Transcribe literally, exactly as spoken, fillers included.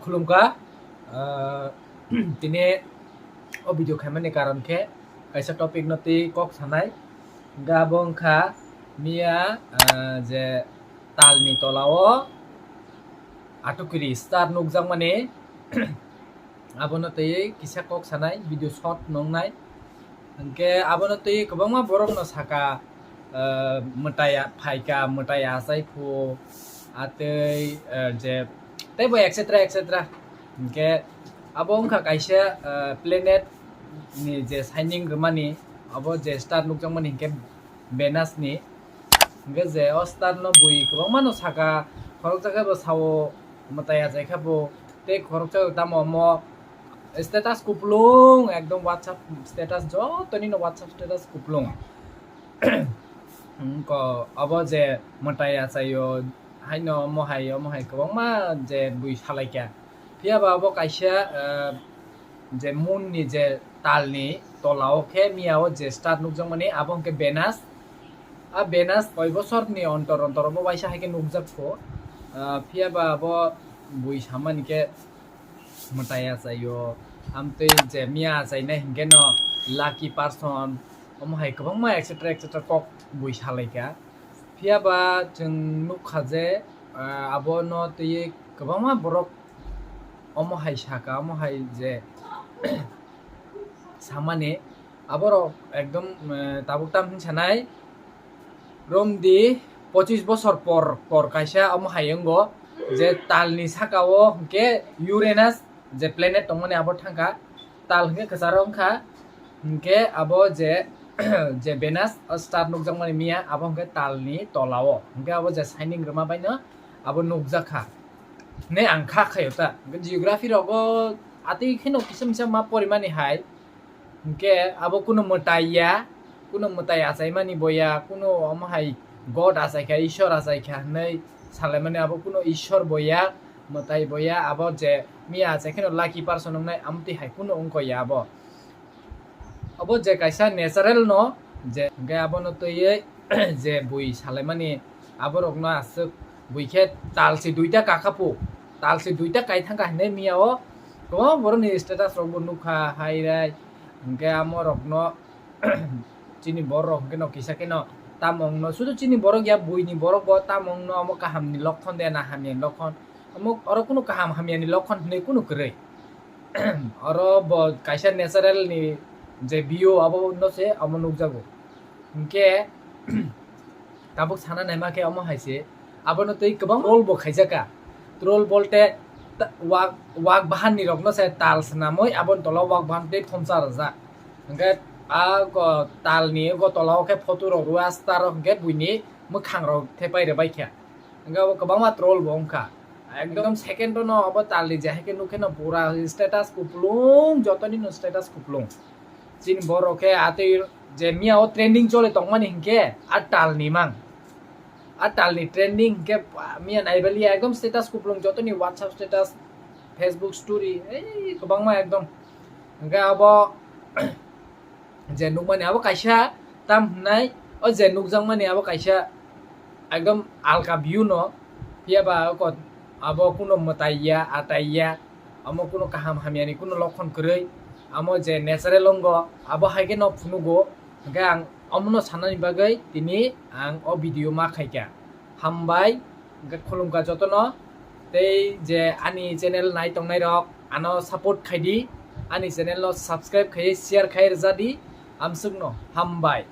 Khulumkha, ah, tini o video khaimani karon khe kaisa topic no twi kok sanai. Hwnkhe abo wngkha miya, ah, je talni tola o atukiri star nukjakmani. Abono twi kisa kok sanai, video short nongnai. Hwnkhe abono twi kwbangma borokno saka, ah, mwtai phaika, mwtai achai phu, atwi, ah, je teibo et cetera et cetera. Hwnkhe abo wngkha kaisa, ah, planet ni je shining rwmani, abo je star nukjakmani hwnkhe Venus ni. Hwnkhe je o star no bui kwbangma no saka, khoroksa khe bo sao mwtai achai kha bo, tei khoroksa tamo omo status kupulung, ekdom WhatsApp status, jotoni no WhatsApp status kupulung. Wngkha abo je mwtai achai o, haino omo hai, omo hai kwbangma je bui salai kha. Phiya ba abo kaisa, ah, je moon ni je tal ni tola o khe miya o je star nukjakmani, abo hwnkhe Venus. A Venus koi bosor ni ontor ontor obo waisa hai khe nukjak kho. Ah, phiya ba abo bui samani khe mwtai achai o, amtwi je miya achainai hwnkhe no lucky person, omo hai kwbangma et cetera et cetera kok bui salai kha. Phiya ba chwng nukha je, ah, abono twiwi kwbangma borok omo hai saka, omo hai je samani, aborok ekdom, eh, tabuk tam hwn sanai, romdi pochis bosor por, por kaisa omo hai wngo je talni saka o hwnkhe Uranus je planet tongmani abo thangkha, tal hwnkhe kwcharo wngkha, hwnkhe abo je, je Venus o star nukjakmani miya, abo hwnkhe talni tola o, hwnkhe abo je shining rwma baino abo nukjakha hinwi ang kha khaio ta. Hwnkhe geography rogo atwi kheno kisa misa ma porimani hai, hwnkhe abo kuno mwtai ya, kuno mwtai achaimani bo ya, kuno omo hai God achaikha, Ishwar achaikha hinwi salaimani, abo kuno Ishwar bo ya, mwtai bo ya, abo je miya achai kheno lucky person wngnai, amtwi hai kuno wngkha ya abo. Abo je kaisa natural no, je hwnkhe abono twiwi je bui salaimani, aborokno aswk bui khe talsi duita kakhapu, talsi duita kaithangkha hinwi miya o kwbangma borokni status rokbo nukha hai rai. Hwnkhe amorokno chini borok hwnkhe no kisa kheno tamongno, sudu chini borok ya, buini borok bo tamongno omo kahamni lokhon de na hamyani lokhon, omo oro kunu kaham hamyani lokhon hinwi kunu kwrwi. Oro bo kaisa natural ni je view abo no se omo nukjago. Hwnkhe tabuk sana naima khe omo hai se, abono twi kwbang troll bo khaijaka. Troll bolte ta-, wak, wak bahan ni rokno se tal swnamwi aboni tola o wak bahan tei thomsa rwjak. Hwnkhe a go tal ni go tola o khe photo rok rwui a star rok hwnkhe buini mwkhang rok thepai rwbai kha. Hwnkhe abo kwbangma troll bo wngkha. Ekdom second no abo talni je hai khe nuk khe no pura status kupulung, jotoni no status kupulung. Chini borok khe atwi je miya o trending choli tongmani hinkhe a talni mang. A talni trending hinkhe miya naibaliya ekdom status kupulung, jotoni WhatsApp status, Facebook story, ei kwbangma ekdom. Hwnkhe abo je nukmani abo kaisa tam hwnai, o je nukjakmani abo kaisa ekdom alka view no, phiya ba abo kuno mwtai ya, atai ya, amo kuno kaham hamya ni kuno lokhon kwrwi, amo je natural wngo abo hai khe no phunugo, hwnkhe ang omono sanani bagwi tini ang o video ma khaikha. Hambai, hwnkhe khulumkha jotono. Tei je ani channel nai tongnai rok, ano support khai di, ani channel no subscribe khai, share khai rwja di. Amsukno hambai.